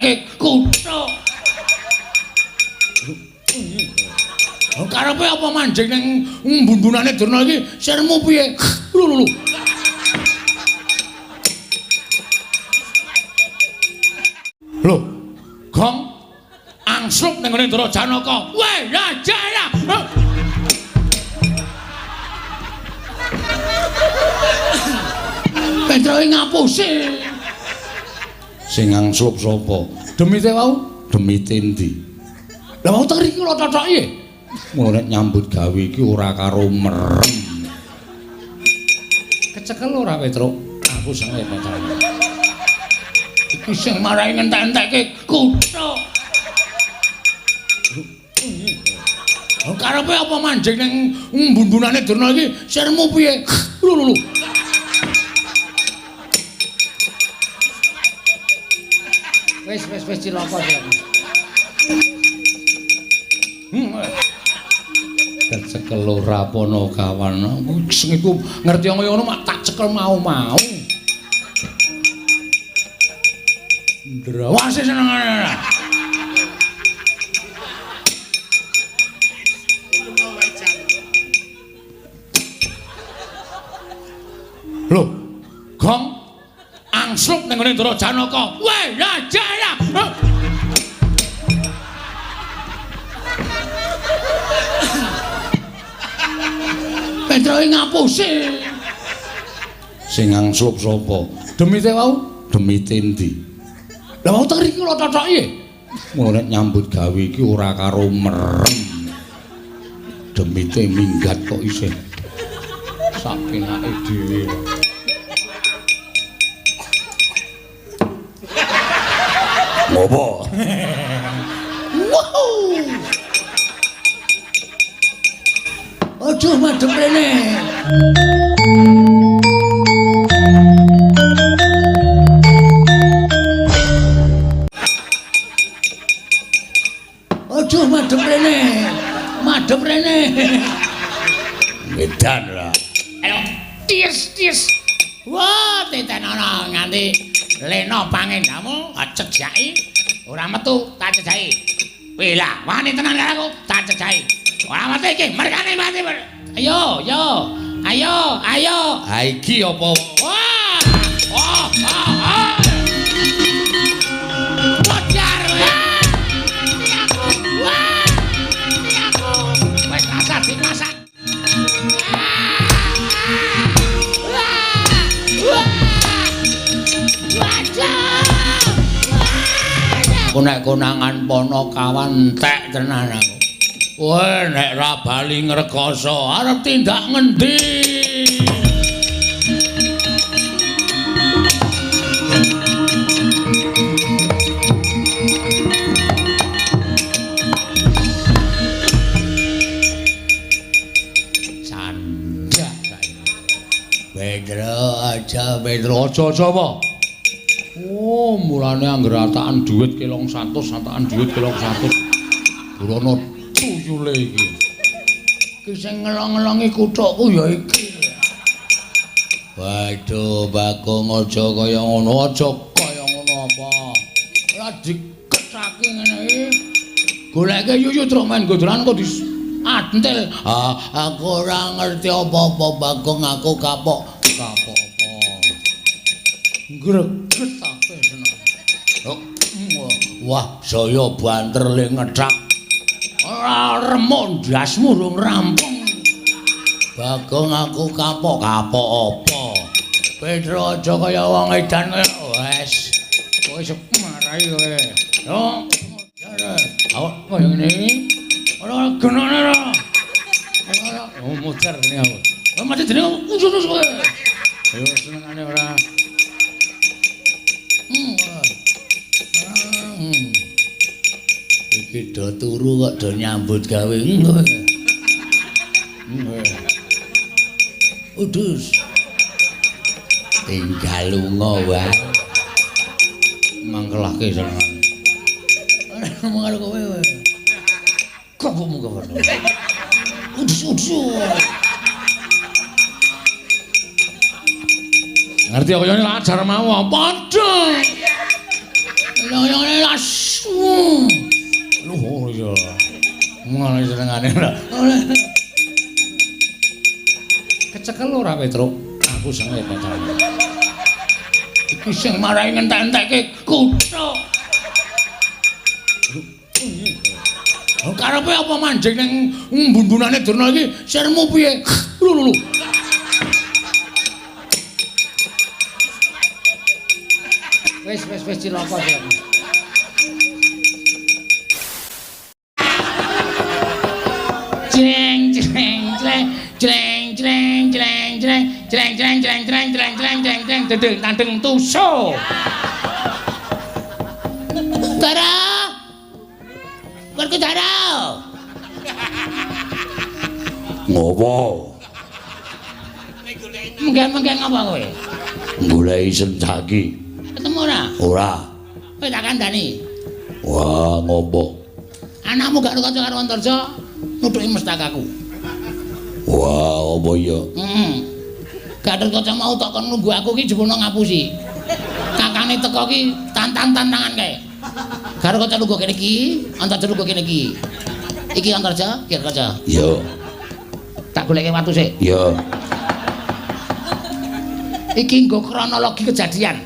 ngentek-entekke kuthuk. Karepe apa manjing ning mbun-mbunane Durna iki? Sirmu piye? Lho lho lho. Lho, gong angslup ning ngene Ndara Janaka. Weh, ya jaya. Petroke ngapusi. Sing angslup sapa? Demite wau? Demite endi? Lah wau teng riki kula cocok. Mula nek nyambut gawe iki ora karo merem. Kecekel ora Petruk? Aku seneng Petruk. Iki sing marai ngentek-entekke kuthuk. Karepe apa manjing ning mbun-mbunane Durna iki? Sirmu piye? Lho lho lho. Wis wis wis cilaka cilaka. Kecekel ora Panakawan. Sing iku ngerti kaya ngono mak tak cekel mau-mau. Ndrawase senengane. Lho, gong angslup ning ngene Ndara Janaka. Weh, ya jaya. Petroke ngapusi. Sing angslup sapa? Demite wau? Demite endi? Lah wau teng riki kula cocok. Mula nek nyambut gawe iki ora karo merem. Demite minggat kok isih sak penake dhewe. Ngopo? Wow. Aduh madhep rene. Aduh madhep rene. Madhep rene. Edan lah. Ayo ties ties. Wah, titenono nganti lena pangendamu cejaki ora metu tak cejaki. Wih lah, wani tenan karo aku tak cejaki. Ora mati iki, merkane mati. Ayo, yo. Ayo, ayo. Ha iki apa? Wah! Oh, oh, oh. Modar kowe. Mati aku. Wah! Mati aku. Wis rasa dimasak. Wah! Wah! Waduh! Aku nek konangan Panakawan entek tenan aku. Weh, nek ra bali ngrekoso, arep tindak ngendi? Sandak kae. Pedro aja, Pedro aja aja apa? Oh, mulane anggere atakan dhuwit kelong 100, atakan dhuwit kelong 100. Burono tuyule iki. Iki sing ngelong-ngelongi kuthukku ya iki. Waduh, Bagong aja kaya ngono, aja kaya ngono apa. Ora dikecaki ngene iki. Goleke yuyu truk main godolan kok diantil. Ah, aku ora ngerti apa-apa Bagong, aku kapok. Kapok apa? Gregetake seneng. Wah, saya banter le ngethak. Ora remuk ndasmu rung rampung. Bagong aku kapok, kapok apa? Petro aja kaya wong edan kaya wes. Kowe iso marahi kowe. Yo, awak kaya ngene iki. Ora genane ora. Ora oh muter ngene aku. Kowe mati jenenge khusus kowe. Ayo senengane ora. Iki do turu kok do nyambut gawe. Udus. Tinggal lunga wae. Mangkelake senengane. Ora ngomong karo kowe kowe. Kok ngomong kowe. Udus udus. Ngerti kaya ngene ajar mau padha. Yang asu. Luh iya. Ngono senengane ora. Kecekel ora Petruk? Aku seneng pacarane. Iki sing marai ngentek-entekke kuthuk. Karepe apa manjing ning mbun-mbunane Durna iki? Sirmu piye? Lho lho lho. Wis wis wis cilaka cilaka. Jleng jleng jleng jleng jleng jleng jleng jleng jleng jleng jleng jleng jleng jleng jleng dedeng tandeng tuso. Dara. Werku Dara. Ngopo? Menggeng-menggeng apa kowe? Goleki Sencaki. Ketemu ora? Ora. Kowe tak kandhani. Wah, ngopo? Anakmu gak kanca karo Antarja nuthuki mestakaku. Wah, apa ya? Heeh. Gatot Kaca mau tok kon nunggu aku ki jebulno ngapusi. Kakane teko ki tantang-tantangan kae. Karo kaca lungguh kene iki, Antarja lungguh kene iki. Iki Antarja, iki Kaca. Iya. Tak goleke watu sik. Iya. Iki nggo kronologi kejadian.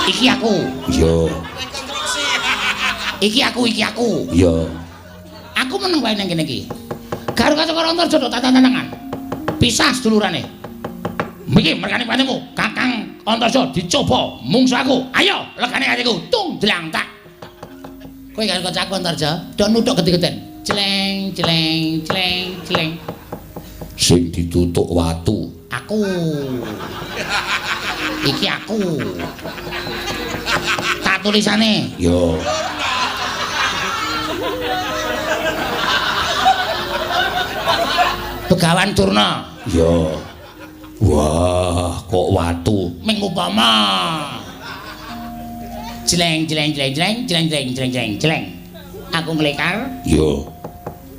Iki aku. Iya. Iki aku, iki aku. Iya. Aku meneng wae nang kene iki. Karo kaca karo Antarja tok tantang-tantangan. Pisah sedulurane. Iki merkane patimu, Kakang Antarja dicoba mungsu aku. Ayo legane atiku, tung dlang tak. Kowe karo kancaku Antarja, do nuthuk gede-geden. Jleng jleng jleng jleng. Sing ditutuk watu aku. Iki aku. Tak tulisane. Yo. Begawan Durna. Yo. Wah, kok watu ming upama. Jleng jleng jleng jleng jleng jleng jleng jleng jleng. Aku nglekar. Yo.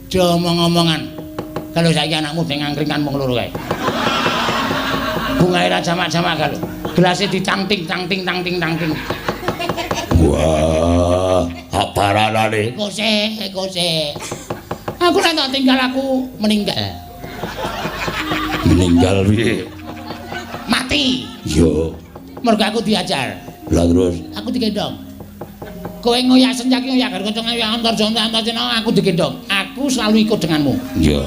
Do omong-omongan. Kalau saiki anakmu ben ngangkringkan wong loro kae. Bungae ra jamak-jamak kalau. Gelase dicangting cangting tangting tangting. Wah, aparanane. Kose, kose. Aku nek tak tinggal aku meninggal. Meninggal piye? Mati. Yo. Mergo aku diajar. Lah terus aku digendong. Kowe ngoyak Sencaki ngoyak karo kanca ngoyak Antarja Antarja aku digendong. Aku selalu ikut denganmu. Iya.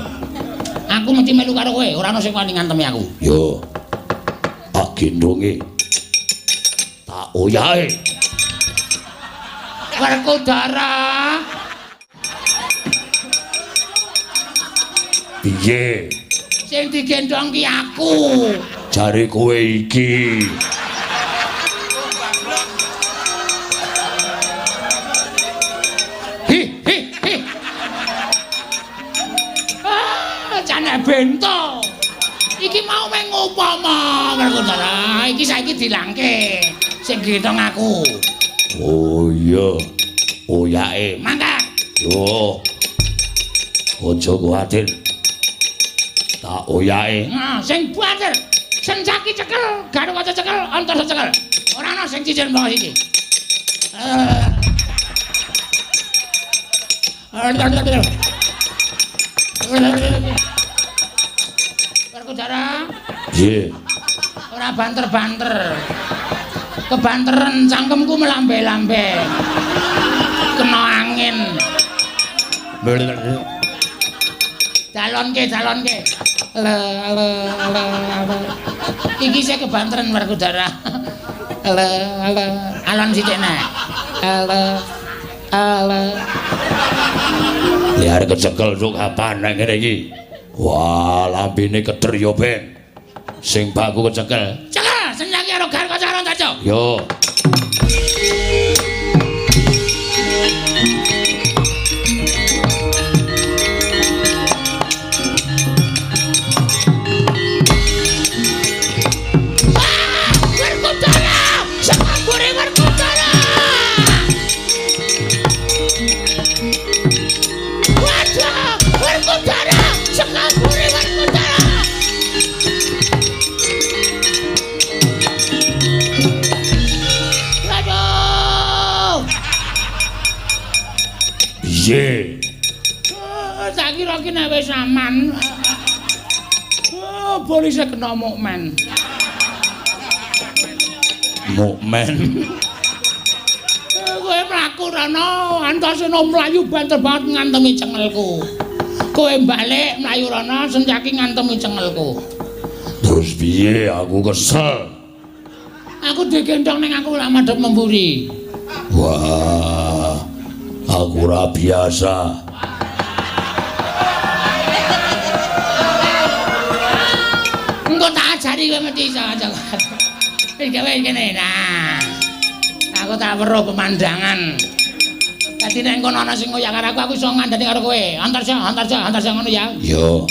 Aku mesti melu karo kowe, ora ono sing wani ngantemi aku. Yo. Tak gendonge. Tak oyahe. Werkudara. Piye? Sing digendong ki aku. Jare kowe iki. Hi hi hi. Ah, jane bento. Iki mau meng upama Werkudara, iki saiki dilangke. Sing gendong aku. Oh iya. Oyake. Mangkat. Yo. Aja kuwatir. Tak oyake. Nah, sing banter. Sencaki cekel, Gatot Kaca cekel, Antarja cekel. Ora ana sing cicil mbok siji. Werkudara. Nggih. Ora banter-banter. Kebanteren cangkemku melambe-lambe. Kena angin. Dalonke, dalonke. Le le le. Iki sik kebanteren Werkudara. Le le. Alon sithik nek. Le le. Liar kecekel sok kapan nek ngene iki. Wah, lambene keder ya ben. Sing baku kecekel. Cekel, Sencaki karo Gatot Kaca karo Antarja. Yo. Piye? Tak kira ki nek wis aman. Oh, polisi kena mukmen. Mukmen. Kowe mlaku rono, Antasena mlayu banter banget ngantemi cengelku. Kowe balik mlayu rono, Sencaki ngantemi cengelku. Terus piye? Aku kesel. Aku digendong ning aku ora madhep memburi. Wah, aku ora biasa. Engko tak ajari kowe mesti iso aja. Wis gawe kene. Nah. Aku tak weruh pemandangan. Dadi nek engko ana sing ngoyak karo aku, aku iso ngandani karo kowe. Antarja, antarja, antarja ngono ya. Yo.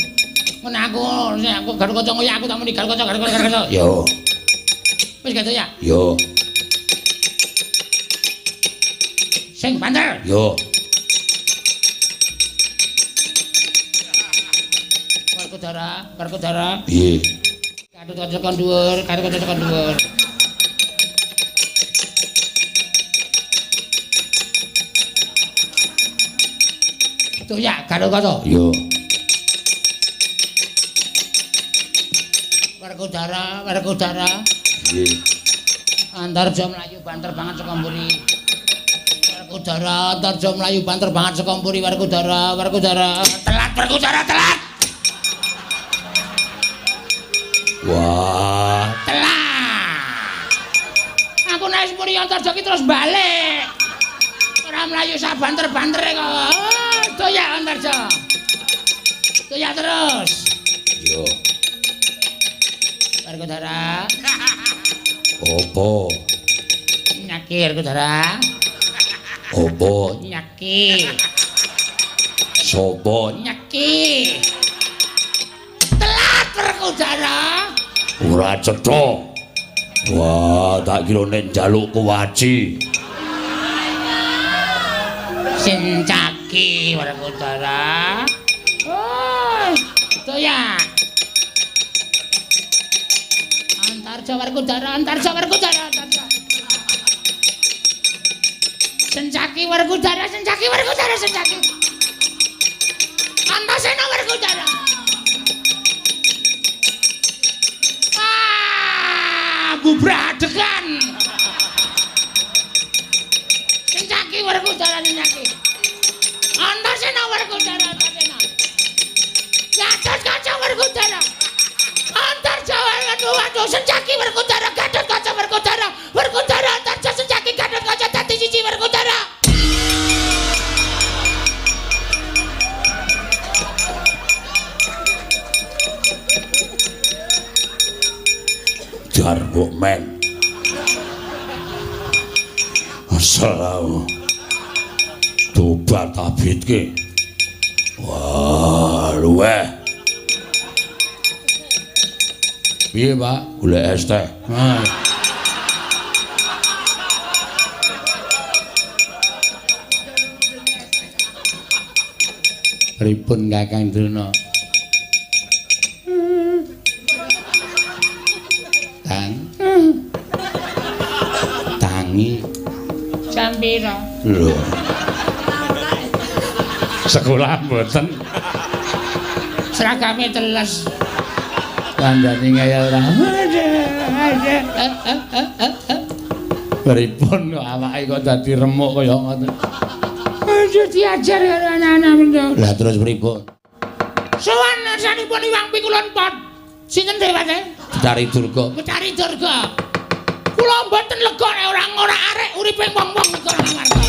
Ngono aku, sing aku Garukaca ngoyak aku tak muni Garukaca, Garukaca, Garukaca. Yo. Wis gitu ya. Yo. Sing banter. Yo. Werkudara, Werkudara. Piye? Garukaca tekan dhuwur, Garukaca tekan dhuwur. Tuh ya, Garukaca. Yo. Werkudara, Werkudara. Piye? Antarja mlayu banter banget saka mburi. Werkudara, Antarja mlayu banter banget saka mburi. Werkudara, Werkudara. Telat Werkudara, telat. Wah, telat. Aku nek mburi Antarja ki terus balik. Ora mlayu sak banter-bantere kok. Oh, doyak Antarja. Doyak terus. Yo. Werkudara. Opo? Nyaki Werkudara. Opo? Nyaki. Sopo? Nyaki. Telat Werkudara. Ora cetha. Wah, tak kira nek njaluk kuwaci. Sencaki Werkudara. Oh, doyak. Antarja Werkudara, Antarja Werkudara, Antarja. Sencaki Werkudara, Sencaki Werkudara, Sencaki. Antasena Werkudara. Ah, bubradegan. Sencaki Werkudara, Sencaki. Antasena Werkudara, Antasena. Gatotkaca Werkudara. Antarja waduh waduh Sencaki Werkudara, Gatotkaca Werkudara, Werkudara Antarja Sencaki Gatotkaca dadi siji Werkudara. Jar mukmen. Asal aku. Tobat abitke. Wah, luweh. Piye, Pak? Golek es teh. Ah. Pripun Kakang Drona? Tang. Tangi. Jam pira? Lho. Sekolah mboten. Seragame teles. Kandhane ngeyel ora. Pripun kok awake kok dadi remuk kaya ngoten. Aja diajar karo anak-anak mendo. Lah terus pripun? Sowan ngarsanipun Iwang Pikulun Pot. Sinten dheweke? Betari Durga. Betari Durga. Kula mboten lega nek ora ngorak-arek uripe wong-wong negara Ngamarta.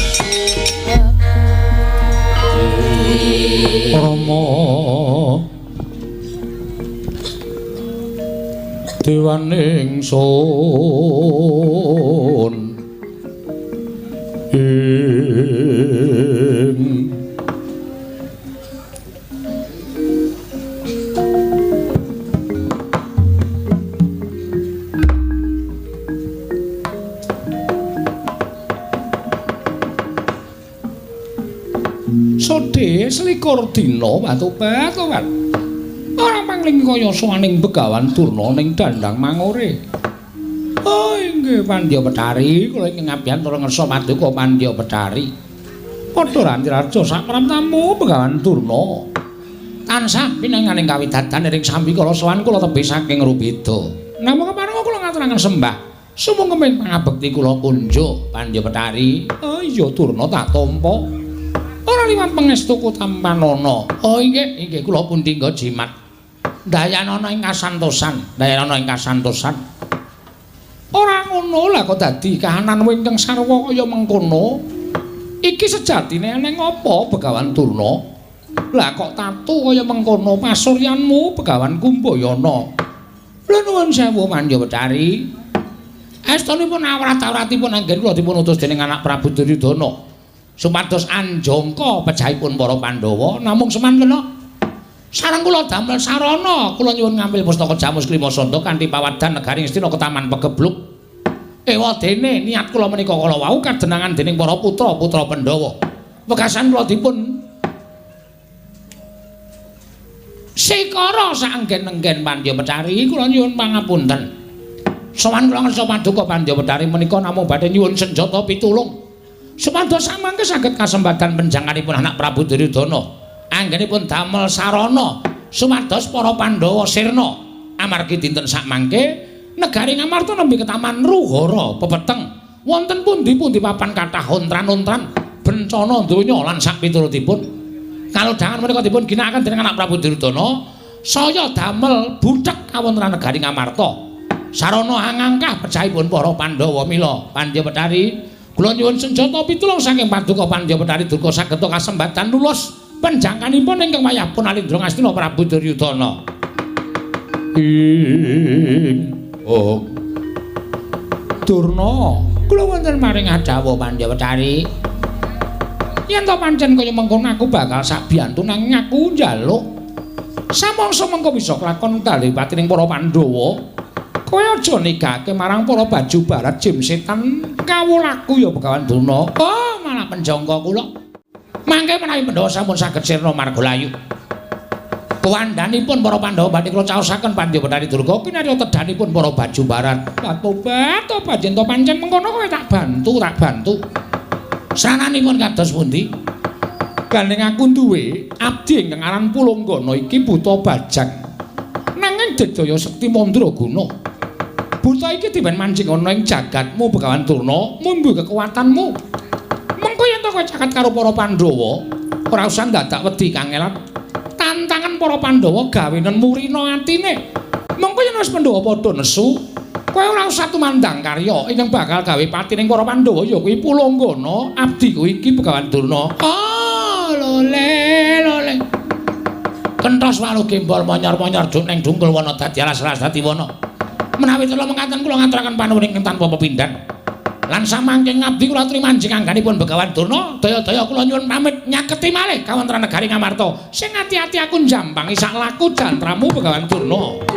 Rama dewaning sun ing Sodhe selikur dina watu-batuan. Ora mangling kaya sowaning Begawan Durna ning dandang mangore. Oh inggih Pandya Betari, kula ingkang ngabiyantara ngersa paduka Pandya Betari. Padha ranti raja sakpramtamu Begawan Durna. Tansah pinanganing kawidadan ing sambikala sowan kula tebih saking Rubeda. Namung kepareng kula ngaturaken sembah. Sumangga pangabekti kula kunjuk Pandya Betari. Oh iya Durna tak tampa. Ora liwat pangestuku tampanana. Oh inggih, inggih kula pundi nggo jimat. Dayanana ing kasantosan, dayanana ing kasantosan. Ora ngono lah kok dadi kahananmu ingkang sarwa kaya mengkono. Iki sejatine eneng apa Begawan Durna? Lah kok tatu kaya mengkono pasuryanmu Begawan Kumbayana. Lha nuwun sewu Pandya Betari. Estunipun awrat-awratipun anggen kula dipun utus dening anak Prabu Duryudana supados anjangka pejahipun para Pandhawa namung semantena sareng kula damel sarana kula nyuwun ngambil pustaka Jamus Klimasanda kanthi pawadhan negari Ngastina ketaman pegebluk. Ewadene niat kula menika kala wau kadenangan dening para putra-putra Pandhawa. Wekasan kula dipun sikara saanggen-enggen Pandya Betari kula nyuwun pangapunten. Sowan kula ngersa paduka Pandya Betari menika namung badhe nyuwun senjata pitulung supados samangke saged kasembadan penjanganipun anak Prabu Duryudana. Anggenipun damel sarana supados para Pandhawa sirna amargi dinten sakmangke negari Ngamarta nembe ketaman Ruhara pepeteng wonten pundi-pundi papan kathah ontran-ontran bencana donya lan sakpiturutipun. Kalodhangan menika dipun ginakaken dening anak Prabu Duryudana saya damel buthek kawontenan negari Ngamarta. Sarana angangkah pejahipun para Pandhawa. Mila Pandya Betari kula nyuwun senjata pitulung saking paduka Pandya Betari Durga saged kasembatan lulus penjangkanipun ingkang wayahpun Alindra Ngastina Prabu Duryudana. Oh Durna, kula wonten maring adawa Pandya Betari. Yen to pancen kaya mengkono aku bakal sabiyantu nanging aku njaluk samangsa mengko bisa kelakon tali patining para Pandhawa. Kowe aja nigake marang para baju barat jim setan kawulaku ya Begawan Durna. Oh, malah penjangka kula. Mangke menawi Pandhawa sampun saged sirna marga layu. Kuwandhanipun para Pandhawa badhe kula caosaken Pandya Betari Durga kinarya tedhanipun para baju barat. Tobat, tobat yen to pancen mengkono kowe tak bantu, tak bantu. Srananipun kados pundi? Gandeng aku duwe abdi ingkang aran Pulunggana iki buta bajang. Nanging Dejaya Sekti Mandraguna. Buta iki diben manjing ana ing jagatmu Begawan Durna, mumbu kekuatanmu. Mengko yen to kowe caket karo para Pandhawa, ora usah dadak wedi kangelan. Tantangan para Pandhawa gawenen murina atine. Mengko yen wis Pandhawa padha nesu, kowe ora usah tumandang karya ingkang bakal gawe patining para Pandhawa ya kuwi Pulunggana abdiku iki Begawan Durna. Oh, lole lole. Kentos walu gembol monyor-monyor duk ning dungkul wana dadi alas-alas dadi wana. Menawi kula mekaten kula ngaturaken panuwun ingkang tanpa pepindhan. Lan samangke ngabdi kula aturi manjing angganipun Begawan Durna, daya-daya kula nyuwun pamit nyaketi malih kawontenan negari Ngamarta. Sing ati-ati aku njampangi sak laku jantramu Begawan Durna.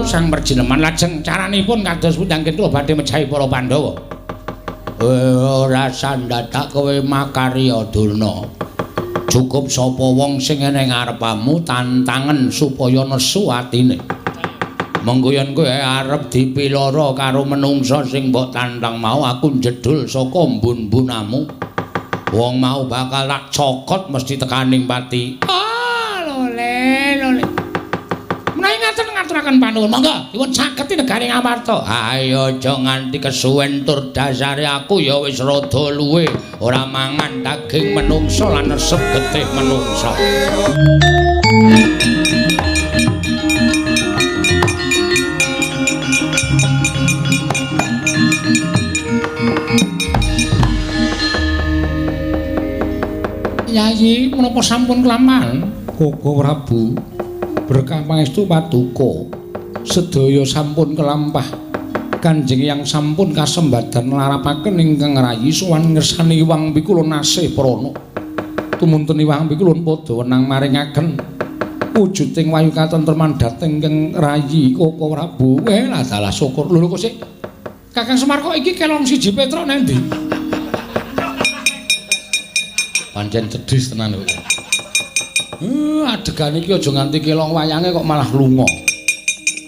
Sang Perjineman lajeng caranipun kados pundi anggen kula badhe mejahi para Pandhawa. Ora sandadak kowe makarya Durna. Cukup sapa wong sing ning ngarepamu tantangen supaya nesu atine. Mengko yen kowe arep dipilara karo menungsa sing mbok tantang mau aku njedhul saka mbun-mbunamu. Wong mau bakal tak cokot mesti tekaning pati. Oh, lole lole. Menawi ngaten ngaturaken panuwun, monggo dipun saketi negari Ngamarta. Ayo aja nganti kesuwen tur dasare aku ya wis rada luwe, ora mangan daging menungsa lan resep getih menungsa. Rayi, menapa sampun kelaman? Koko Prabu, berkah pangestu paduka sedaya sampun kelampah. Kanjeng yang sampun kasembadan nglarapaken ingkang rayi sowan ngersani Hyang Pikulun nasih prana. Tumunten Hyang Pikulun padha wenang maringaken wujuding wayu katentreman dhateng ingkang rayi Koko Prabu. Weh, dalah syukur. Lho kok sik Kakang Semar kok iki kelong siji Petruk nang ndi? Pancen cedhis tenan kok. Adegan iki aja nganti kelong wayange kok malah lunga.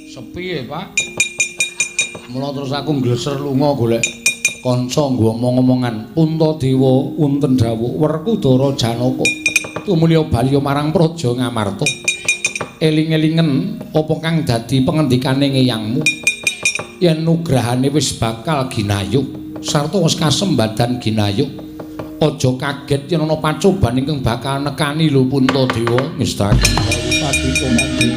Sepi e, Pak. Mula terus aku ngleser lunga golek kanca nggo omong-omongan. Puntadewa wonten dawuh Werkudara Janaka tumulya bali marang Praja Ngamarta. Eling-elingen apa kang dadi pengendikane ngeyangmu. Yen nugrahane wis bakal ginayuh sarta wis kasembadan ginayuh. Aja kaget yen ana pacoban ingkang bakal nekani lho Puntadewa. Ngestakaken dawuh paduka Kanjeng.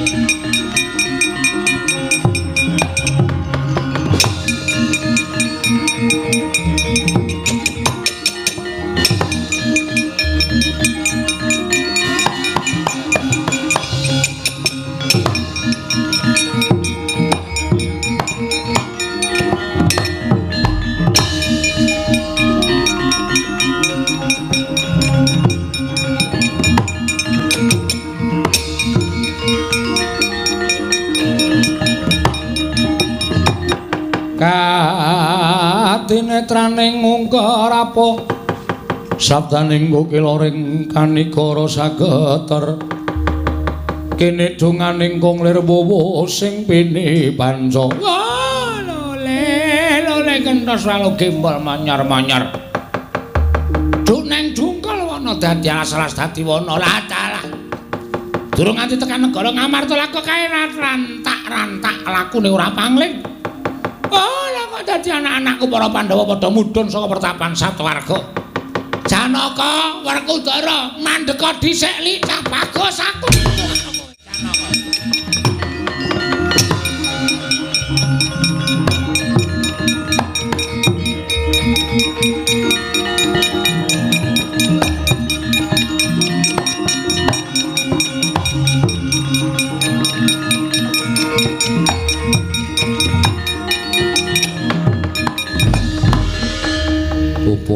Katinetraning mungker apa sabdaning kokila ring kanigara sageter kene donganing kong lir wowo sing pini panca. Lole lole kentos lalu gembol manyar-manyar duk neng dungkal wana dadi alas dadi wana latalah durung nganti tekan negara Ngamarta lha kok kae rantak-rantak lakune ora pangling. Oh, lah kok dadi anak-anakku para Pandhawa padha mudhun saka pertapan Satwarga. Janaka, Werkudara, mandeka dhisik licah bagus aku. Janaka.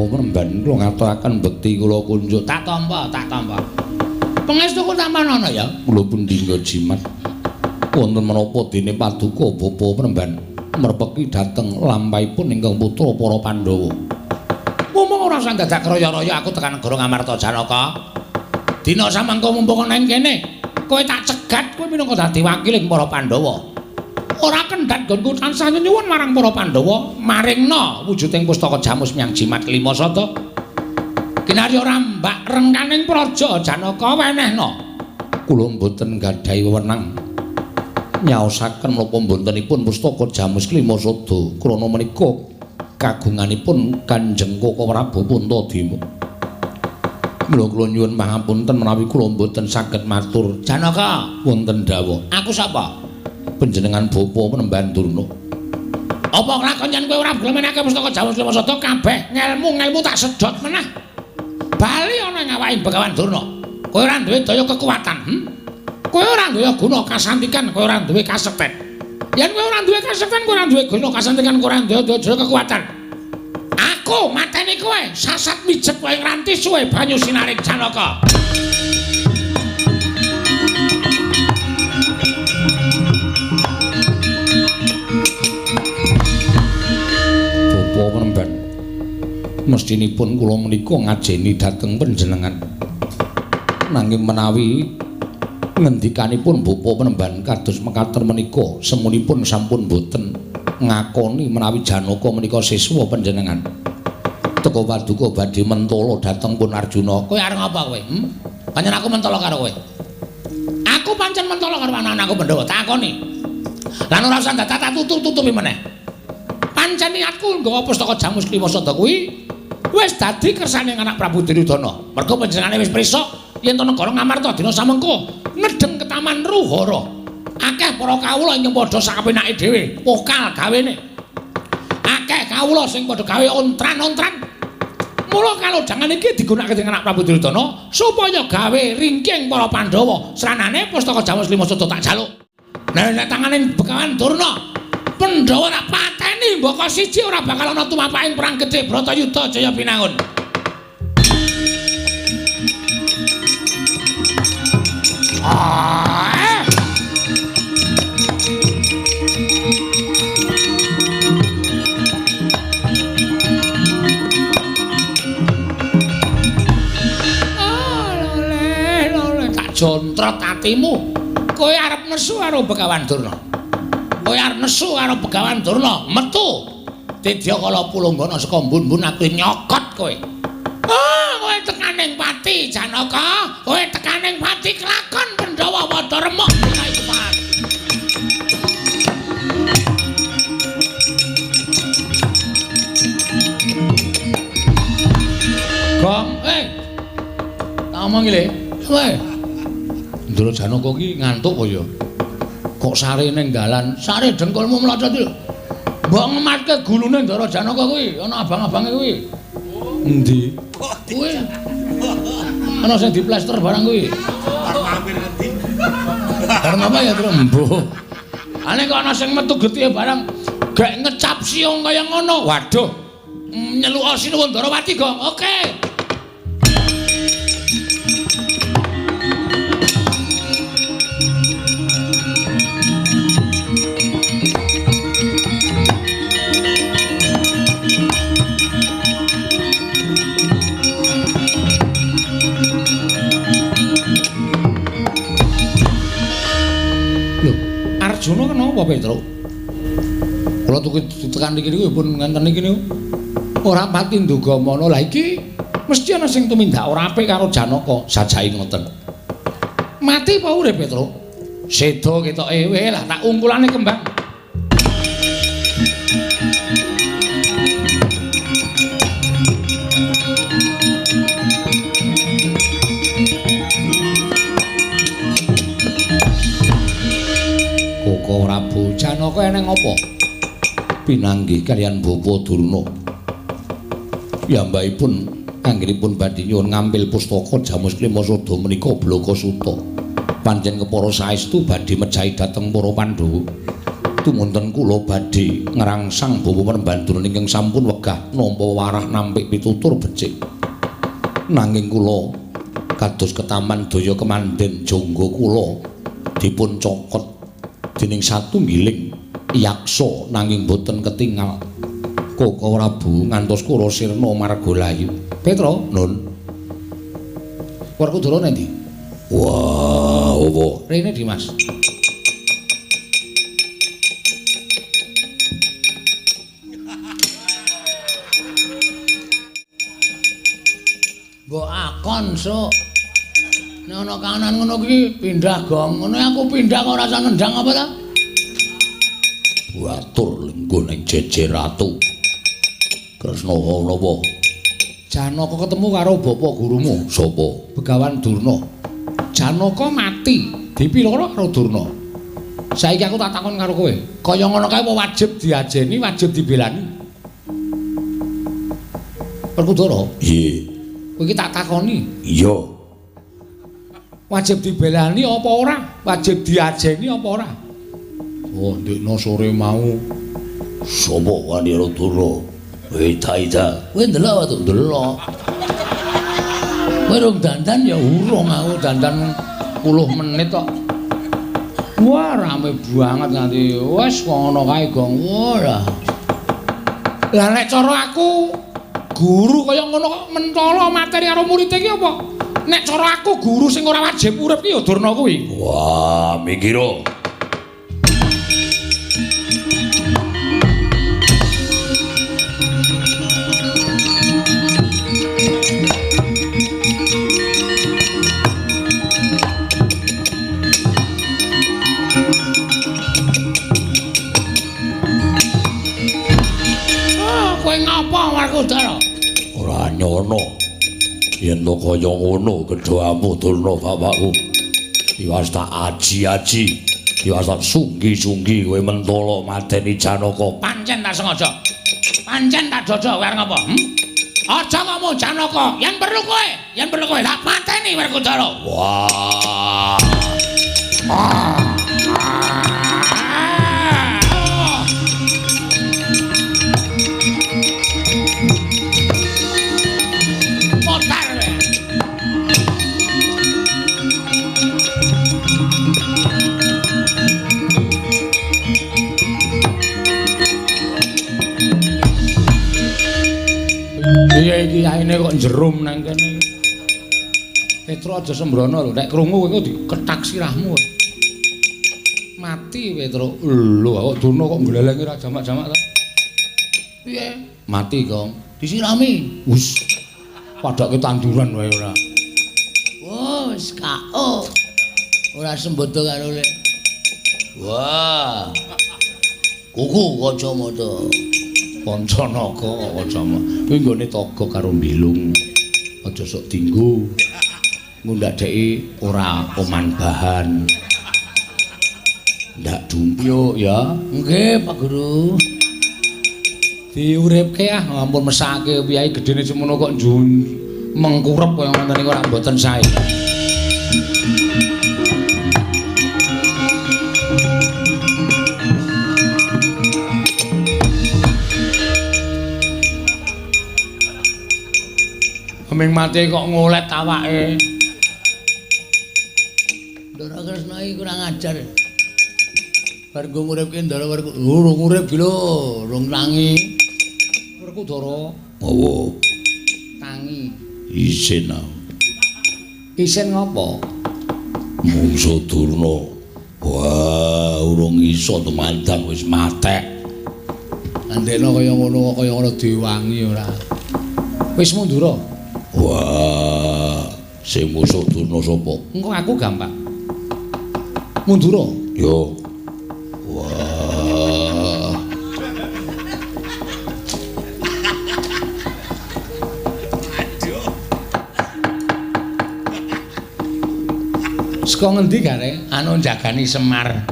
Mremban kula ngaturaken bekti kula kunjuk. Tak tampa, tak tampa. Pangestuku tampanana ya. Kula pundi nggo jimat. Wonten menapa dene paduka Bapa Mremban merpeki dhateng lampahipun ingkang putra para Pandhawa. Mumpung ora usah dadak raya-raya aku tekan negara Ngamarta Janaka. Dina samangka mumpung ana ing kene, kowe tak cegat kowe minangka dadi wakiling para Pandhawa. Ora kendhat nggonku tansah nyuwun marang para Pandhawa maringna wujuding pustaka Jamus menyang jimat kelima sada. Kinarya rambak rengkaning praja Janaka wenehna. Kula mboten gadhahi wewenang nyaosaken menapa mbontenipun pustaka Jamus kelima sada krana menika kagunganipun Kanjeng Koko Prabu Puntadewa. Mula kula nyuwun pangapunten menawi kula mboten saged matur. Janaka, wonten dawuh. Aku sapa? Panjenengan Bapa Penemban Durna. Apa lakon yen kowe ora gelem menehake pustaka Jamus Lima Sada kabeh ngelmu-ngelmu tak sedhot meneh. Bali ana ing awake Begawan Durna. Kowe ora duwe daya kekuatan, Kowe ora duwe guna kasantikan, kowe ora duwe kasekten. Yen kowe ora duwe kasekten, kowe ora duwe guna kasantikan, kowe ora duwe daya kekuatan. Aku mateni kowe, sasat mijet kowe ngranti suwe banyu sinaring Janaka. Mestinipun kula menika ngajeni dhateng panjenengan. Nanging menawi ngendikanipun Bapa Penemban kados mekaten menika, semunipun sampun boten ngakoni menawi Janaka menika siswa panjenengan. Teka paduka badhe mentala dhateng pun Arjuna. Kowe arep ngapa kowe? Pancen aku mentala karo kowe. Aku pancen mentala karo anak-anakku Pandhawa, takoni. Lan ora usah dadak tak tutup-tutupi meneh. Pancen niatku nggawa pustaka Jamus Klima Sada kuwi wis dadi kersane anak Prabu Duryudana. Mergo panjenengane wis prisa yen to negara Ngamarta dina samengko nedheng ke Taman Ruhara. Akeh para kawula ingkang padha sakapenake dhewe, pokal gawene. Akeh kawula sing padha gawe ontran-ontran. Mula kalodhangan iki digunakake dening anak Prabu Duryudana supaya gawe ringking para Pandhawa. Sranane pustaka Jamus Lima Sada tak jaluk. Nah, nek tangane Begawan Durna, Pandhawa tak pateni mbaka siji ora bakal ana tumapaking perang gedhe Bratayuda Jaya Binangun. Jontrot atimu. Kowe arep nesu karo Begawan Durna. Kowe arep nesu karo Begawan Durna, metu. Tidya kala pulunggana saka mbun-mbun aku nyokot kowe. Ah, kowe tekaning pati Janaka, kowe tekaning pati kelakon Pandhawa padha remuk dina iku. Gong, tak omong iki le. Kowe Ndara Janaka ki ngantuk apa ya? Kok sare ning dalan, sare dengkulmu mlocot iki. Mbok ngematke gulune Ndara Janaka kuwi, ana abang-abange kuwi. Endi? Kuwi. Ana sing diplester barang kuwi. Mampir ngendi? Barang apa ya, Tru? Mbuh. Ane kok ana sing metu getike barang gek ngecap siung kaya ngono. Waduh. Nyeluka Sinuwun Ndarawati, Gong. Oke. Arjuna kenapa, Petro? Kula tuku tekan iki niku pun ngenten iki niku. Ora pati nduga mono. Lah iki mesti ana sing tumindak ora apik karo Janaka, sajake ngoten. Mati apa urip, Petro? Sedo ketoke weh lah tak ungkulane kembang. Koko Prabu Janaka eneng apa? Pinanggih kaliyan Bapa Durna. Piyambakipun anggenipun badhe nyuwun ngampil pustaka Jamus Klima Sada menika Blaka Suta. Pancen kepara saestu badhe mejahi dhateng para Pandhawa. Tumunten kula badhe ngrangsang Bapa Prembandurna ingkang sampun wegah nampa warah nampik pitutur becik. Nanging kula kados ketaman daya kemanden jangga kula dipun cokot dening satunggiling yaksa nanging boten ketingal. Koko Prabu ngantos kula sirna marga layu. Petro, Nun. Werkudara nendi? Wah, opo? Rene Dimas. Mbok akon sok. Nek ana kanan ngono kuwi pindah gong. Ngono aku pindah kok ora usah nendang apa ta? Batur lengguh ning jejer ratu. Kresna napa? Janaka ketemu karo bapa gurumu. Sapa? Begawan Durna. Janaka mati dipiloro karo Durna. Saiki aku tak takon karo kowe. Kaya ngono kae apa wajib diajeni, wajib dibelani? Werkudara? Nggih. Kowe iki tak takoni. Iya. Wajib dibelani apa ora? Wajib diajeni apa ora? Oh, ndekno sore mau sapa wani karo Durna? Ida. Kowe ndelok apa tuh? Ndelok. Kowe rung dandan ya urung aku dandan 10 menit kok. Wah, rame banget nganti wis ngono kae gong. Wah. Lah nek cara aku guru kaya ngono kok mentolo materi karo murid iki apa? Nek cara aku guru sing ora wajib urip ki ya Durna kuwi. Wah, mikira. Werkudara? Ora nyono. Yen to kaya ngono gedhamu Durna bapakku. Tiwas tak aji-aji, tiwas tak sunggi-sunggi kowe mentolo mateni Janaka. Pancen tak sengaja. Pancen tak dodo kowe arep ngapa? Aja ngomong Janaka, yen perlu kowe, tak pateni Werkudara. Wah. Motar kowe. Piye iki yaine kok jerum nang kene. Petro aja sembrono lho, nek krungu kowe diketak sirahmu. Mati Petro. Lho, kok Durna kok glelenge ra jamak-jamak to? Piye? Mati, Gong. Disirami. Wis. Padake tanduran wae ora. Wis KO. Ora sembodo karo le. Wah. Kuku kacamata. Pancanaga kacamata. Kuwi nggone toga karo mbilung. Aja sok dinggo. Ngundhakdeki ora oman bahan. Ndak dumpyuk ya. Nggih, Pak Guru. Diuripke ah, ampun mesake piyai gedene semono kok njun mengkurep kaya ngoten niku ora mboten sae. Ming mati kok ngolet awake. Ndara Kresna iki kurang ajar. Bar nggo nguripke Ndara Werkudara, urung urip iki lho, urung tangi. Werkudara, Mawa tangi. Isin aku. Isin ngopo? Mungsu Durna. Wah, urung iso tumandang wis matek. Andekno kaya ngono kaya ngono diwangi ora. Wis mundura. Wah, sing musuh Durna sapa? Engko aku gampang. Mundura. Yo. Wah. Aduh. Saka ngendi gare? Anu jagani Semar.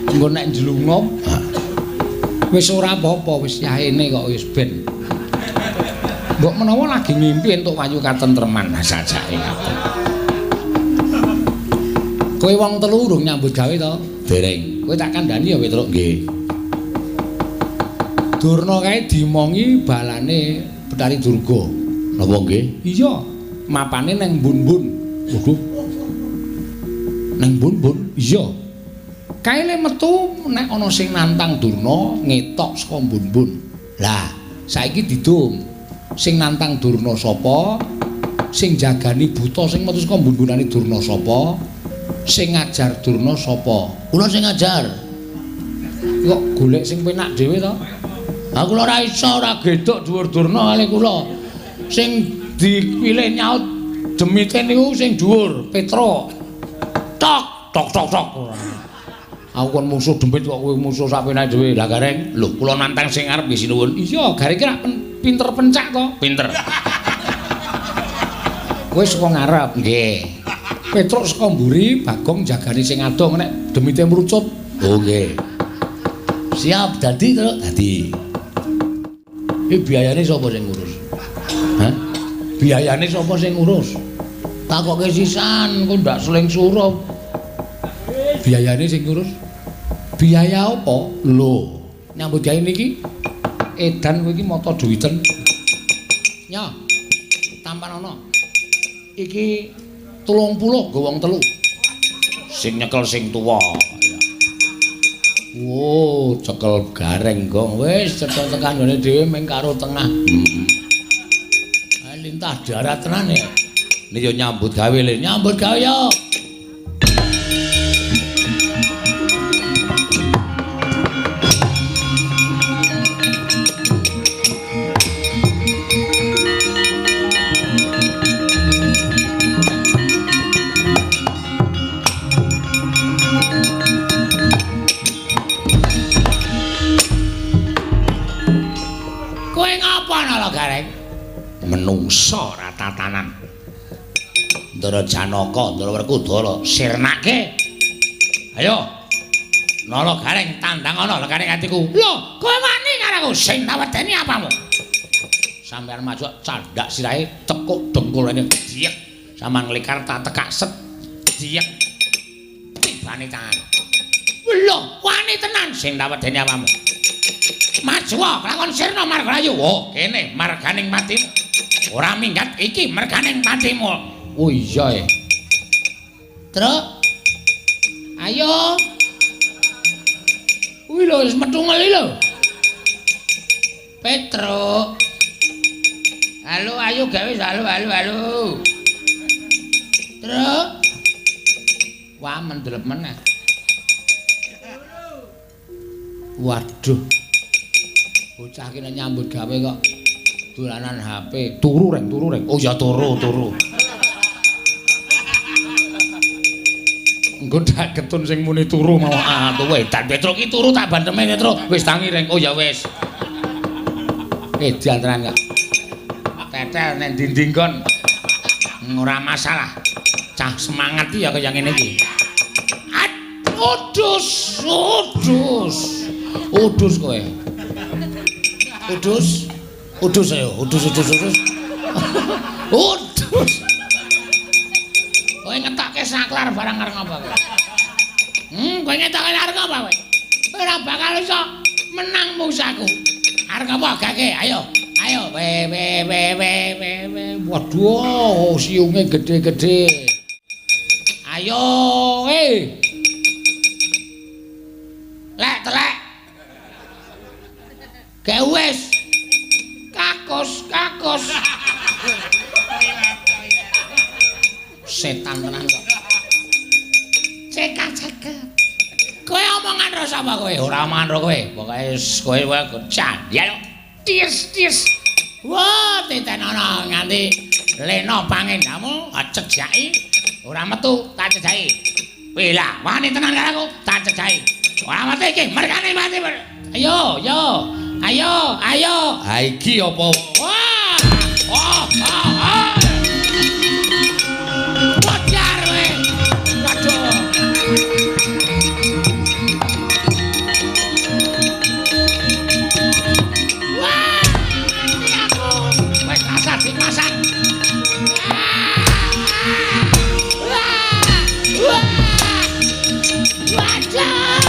Engko nek njlungup wis ora apa-apa, wis yaene kok wis ben. Mbok menawa lagi ngimpi entuk wayu katentreman sajake ngaten. Kowe wong telu urung nyambut gawe to? Dereng. Kowe tak kandhani ya Petruk? Nggih. Durna kae dimongi balane Betari Durga. Napa nggih? Iya, mapane nang Bun-bun. Waduh. Nang Bun-bun? Iya. Kae le metu nek ana sing nantang Durna ngetok saka Bun-bun. Lah, saiki didum. Sing nantang Durna sapa? Sing jagani buta sing metu saka bun-bunane Durna sapa? Sing ngajar Durna sapa? Kula sing ngajar. Kok golek sing penak dhewe to? Ha kula ora iso ora gedhok dhuwur Durna kali kula. Sing dipilih nyaut demite niku sing dhuwur, Petro. Tok tok tok tok. Aku kon musuh demit kok kowe musuh sak penake dhewe. Lah Gareng, lho kula nantang sing arep nggih sinuwun. Iya, Gareng ki rak pinter pencak to? Pinter. Kowe saka ngarep? Nggih. Petruk saka mburi, Bagong jagani sing adoh nek demite mrucut. Oh nggih. Siap dadi, Truk? Dadi. Iki biayane sapa sing ngurus? Hah? Biayane sapa sing ngurus? Takoke sisan, kok ndak seling surup. Biayane sing ngurus? Biaya apa? Lho, nyambut gawe niki edan kowe iki mata duwiten. Nyo. Tampan ana. Iki 30 nggo wong telu. Sing nyekel sing tuwa. Wo, cekel Gareng Gong. Wis cetha tekan nggone dhewe ming karo tengah. Heeh. Lintah darat tenan ya. Ini yo nyambut gawe le. Nyambut gawe yo. Menungso ora tatanan. Ndara Janaka, Ndara Werkudara sirnake. Ayo. Nala Gareng tandang ana lekane atiku. Lho, kowe wani karo aku sing tak wedeni apamu? Sampeyan maju candhak sirahe tekuk dengkulane diyek. Sampeyan nglikar tak tekak set diyek. Tibane tangan. Lho, wani tenan sing tak wedeni awakmu. Maju lakon sirna margalayu. Oh, kene marganing patimu. Ora minggat iki merganing patimu. Oh iya e. Truk. Ayo. Kuwi lho wis metu ngeli lho. Petruk. Halo, ayo gawe halo halo halo. Truk. Wah, mendelep meneh. Waduh. Bocah ki nek nyambut gawe kok dolanan HP. Turu reng, turu reng. Oh ya turu, turu. Engko dak ketun sing muni turu mau atuh wedan Petruk ki turu tak bandeme Petruk. Wis tangi reng. Oh ya wis. Edan tenan kok. Tetel nek ndi-ndi nggon. Ora masalah. Cah semangat iki ya kaya ngene iki. Udus, udus. Udus kowe. Udus. Udus ayo, udus udus udus. Udus. Kowe ngetokke saklar barang arep ngapa kowe? Kowe ngetokke arep ngapa kowe? Ora bakal iso menang mungsaku. Arep ngapa gage? Ayo. Ayo we we we we we we. Waduh, siunge gede-gede. Ayo, eh. Lek telek. Gak wis. Kakus, kakus. Setan tenan kok. Cekak cekak. Kowe omongan ro sapa kowe? Ora omongan ro kowe. Pokoke kowe wae candhel. Tis tis. Wah, titenono nganti lena pangendamu cejaki. Ora metu tak cejaki. Wih lah, wani tenan karo aku, tak cejaki. Ora mati iki, merkane mati. Ayo, yo. Ayo, ayo. Ha iki apa? Wah. Oh, oh, oh. Wajar kowe. Waduh. Wah, mati aku. Wis rasah dimasak. Wah. Wah. Waduh.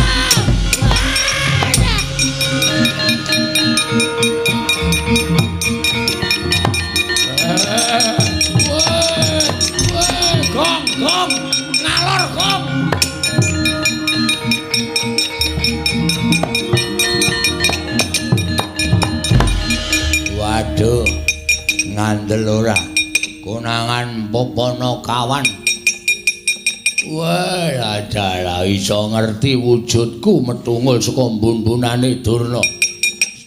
Gong, gong, ngalor gong. Waduh, ngandel ora. Konangan popono kawan. Wah, adalah iso ngerti wujudku metungul saka mbun-mbunane Durna.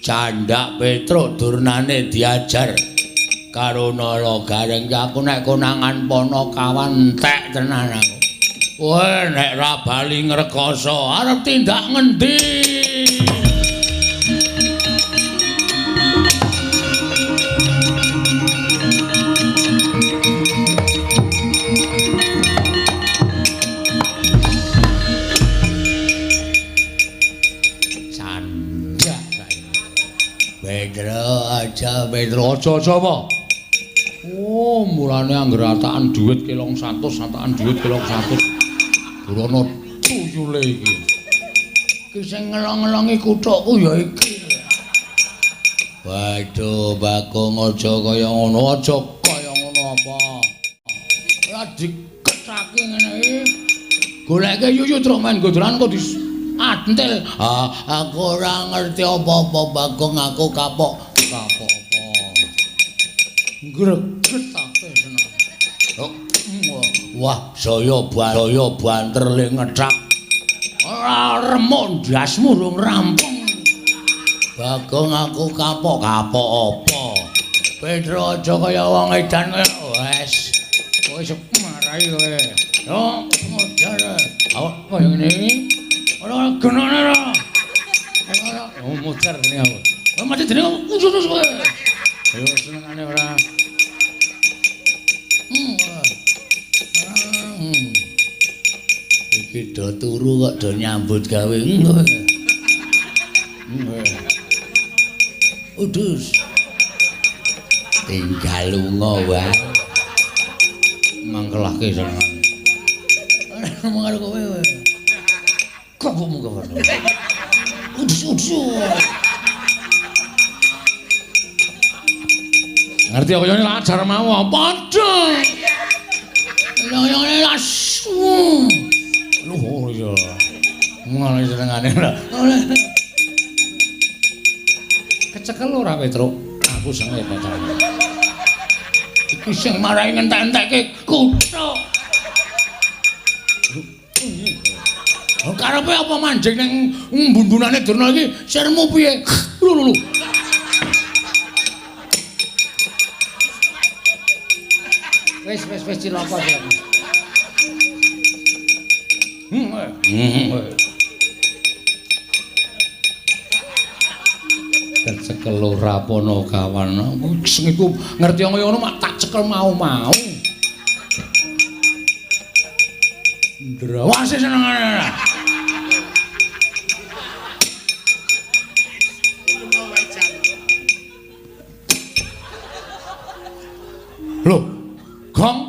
Candhak Petruk Durnane diajar karo Nala Gareng. Aku nek konangan Panakawan entek tenan aku. Wah, nek ra bali ngrekoso arep tindak ngendi? Pedro aja, Pedro aja aja apa? Oh, mulane anggere atakan dhuwit kelong 100, atakan dhuwit kelong 100. Durana tuyule iki. Iki sing ngelong-ngelongi kuthukku ya iki. Waduh, Bagong aja kaya ngono, aja kaya ngono apa. Ora dikethake ngene iki. Goleke yuyu truk main godolan kok di antel. Ah, aku ora ngerti apa-apa Bagong, aku kapok. Kapok apa? Greget aku seneng. Wah, saya banter le ngethak. Ora remuk ndasmu rung rampung. Bagong aku kapok, kapok apa? Pedro aja kaya wong edan kaya wes. Kowe iso marahi kowe. Yo, modar. Awak kaya ngene iki. Ora genane ora. Ora oh modar jenenge aku. Kowe mati jenenge khusus kowe. Ayo senengane ora. Iki do turu kok do nyambut gawe. Udus. Tinggal lunga wae. Mangkelake senengane. Ngomong karo kowe. Kok ngomong kowe. Udus-udus. Ngerti kaya ngene ajar mau padha. Kaya ngene asu. Luhur ya. Ngono senengane. Kecekel ora Petruk? Aku sengit pacarane. Iki sing marai ngentek-entekke kuthuk. Karepe apa manjing ning mbun-mbunane Durna iki sirmu piye? Lho lho lho. Wis wis wis cilaka cilaka. Kecekel ora Panakawan. Sing iku ngerti kaya ngono mak tak cekel mau-mau. Ndrawase senengane. Lho, Gong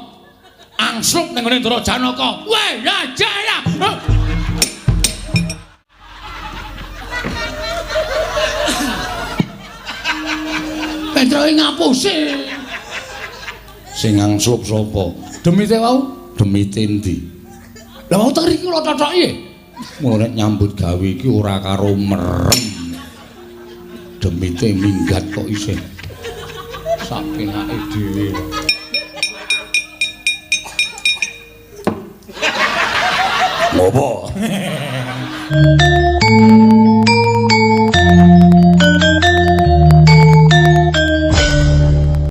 angslup ning ngene Ndara Janaka. Weh, ya jaya. Petro ngapusi. Sing angslup sapa? Demite wau? Demite endi? Lah mau teng riki kula cocok-e. Mula nek nyambut gawe iki ora karo merem. Demite minggat kok isih sak penake dhewe. Ngopo?